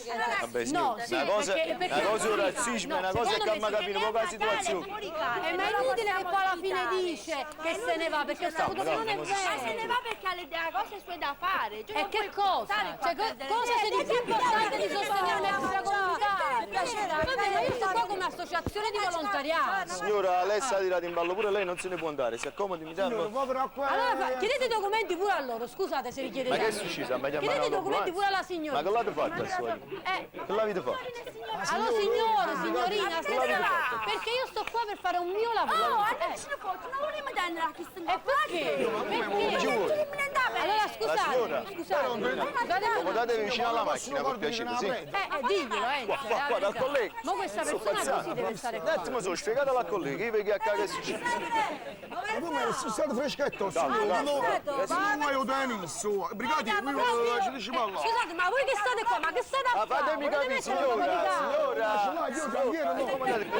Vabbè, No, signor, sì, una cosa, perché- perché- una cosa è il razzismo e No, una cosa è secondo che me abbiamo capito poca situazione. Eh, ma è inutile che poi alla fine dice che se ne va, perché ho saputo che no, non è non vero. si Ma se ne va perché ha le ha cose sue da fare. Cioè, E non che puoi cosa? stare qua Cioè, a perdere cosa c'è di tempo. più importante di sostenere un extracomunitario? Vabbè, ma io sto qua come associazione di volontariato. Signora, lei sta tirata in ballo pure lei, non se ne può andare, si accomodi, mi dà... Signore, ma però qua... Allora, chiedete i documenti pure a loro, scusate se li chiedete. Ma che è a loro. successo? Ma Chiedete i documenti pure alla signora. Ma che l'avete fatto adesso? Che l'avete fatto? Allora signore, signorina, Che l'avete fatto? perché io sto qua per fare un mio lavoro. Oh, allora ce ne foto, non volevo andare a chi sta E perché? Ci Perché? vuole? Allora La signora? scusate, scusate, scusate un Accomodatevi vicino alla macchina per piacere, sì. Diglielo, Enzo, Qua, qua, la qua, dal verità. collega. Ma questa Sto persona pazzando. così deve stare Un qua. attimo solo, spiegate alla collega, io vedo a che è successo. Ma come sono stato freschetto? Calma, calma. Signore, io tennis, brigati, ci dici ma là. Scusate, ma voi che state qua? Ma che state a Ma fare? fatemi Volete capire, mettere signora, la signora. Io tranquillo, no. Accomodate qua.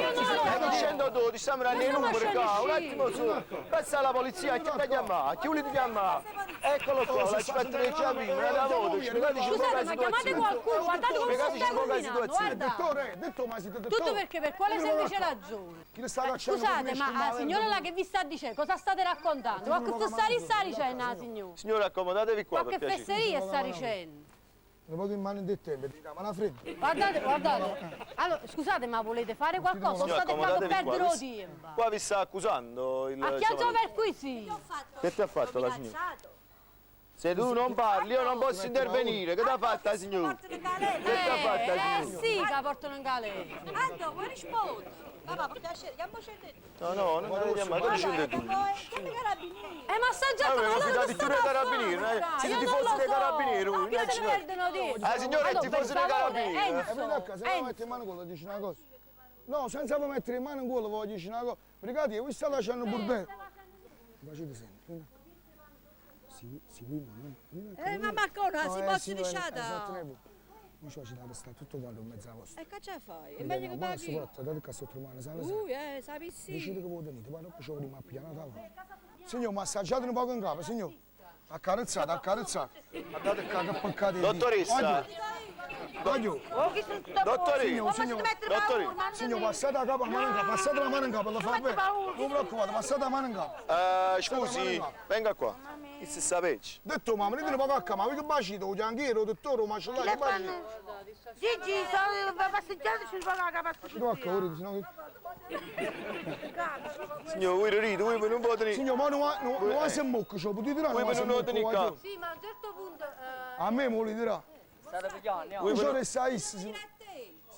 Stai dicendo tu, ti stiamo dando i stiamo numeri qua, un facendo attimo solo. Passa la polizia, chi ti chiama? Chi volete chiamare? Eccolo qua, l'ha fatto già prima, una volta, spiegateci un po' Scusate, la ma chiamate situazione. qualcuno, guardate come si Spiegateci sta un po' la combinando, situazione. guarda. Dottore, detto, ma siete dottore. Tutto perché per quale semplice ragione? Chi le sta cacciando? Scusate, ma la signora là che vi sta dicendo, cosa state raccontando? Ma che sta dicendo la signora? Signora, accomodatevi qua Ma per che piacere. fesserie sta dicendo? Un po' in mano del tempo, ti ma la fredda. Guardate, guardate. Allora, scusate, ma volete fare qualcosa? Signora, State qua per accomodatevi perdere qua. il tempo. Qua vi sta accusando il... A chi ha per qui sì? Che ti ha fatto la signora? Se tu non parli io non posso intervenire, che ti ha fatto la signora? Portano in galera. Che ti ha fatto la Eh, signora? sì, che la portano in galera. Ando, vuoi rispondere? Papà, per piacere, chiamoci te. No, no, non la chiamare, tu dici tu. Chiami i carabinieri. Ma sta già Vabbè, ma ma loro fidati che pure state dei a carabinieri, fare? eh? Siete Io non tifosi lo dei so. carabinieri, voi, Ma che non se ci ne perdono di? Ah, signora, è Allora, tifoso per dei favore, carabinieri, eh? E venite a Enzo, casa, se non Enzo. mette in mano quello, dici una cosa. No, senza poi mettere in mano in quello, voglio dire una cosa. Brigati, voi state lasciando un bordello. Facete sempre. Si, si guida, no? Ma Marcona, si posso Esatto, Non ci facciamo sta tutto quanto in mezzo a vostra. E che ce fai? È meglio che paghi. Soprattutto, date che sotto mano, sai? Sapessi. Dicete che voi tenete, ma dopo ci vogliamo appianare a tavola. Signor, massaggiate un poco in capo, signor. Accarezzate, accarezzate. Guardate qua che peccato. Dottoressa. Voglio. Dottoressa, Signor, signor. dottoressa. Signor, passate la capo, la mano in capo, passate la mano in capo, lo fa bene. Non vi preoccupate, passate la mano in capo. Scusi, venga qua. Chi si sa peggio? Detto, ma venite un poco a casa, ma che bacito, o gianchiero, dottore, o macellaio, che bacito. Gigi, sono passeggiato ci va la capa. Io a cavolo, sennò che... Signor, voi ridete, voi non potete... Signor, ma non non si mocca, cioè, potete dire Voi non si non lo tenete mocca. qua. Sì, ma a un certo punto... A me me lo dirà. Voi Io non- resta signor.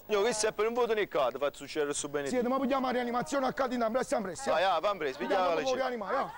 Signor, che se per un voto nel caso faccio succedere su bene. Siete, ma vogliamo la rianimazione a casa, presto, presto. Vai, ah, va presto, pigliamo la Andiamo legge. rianimare, ah.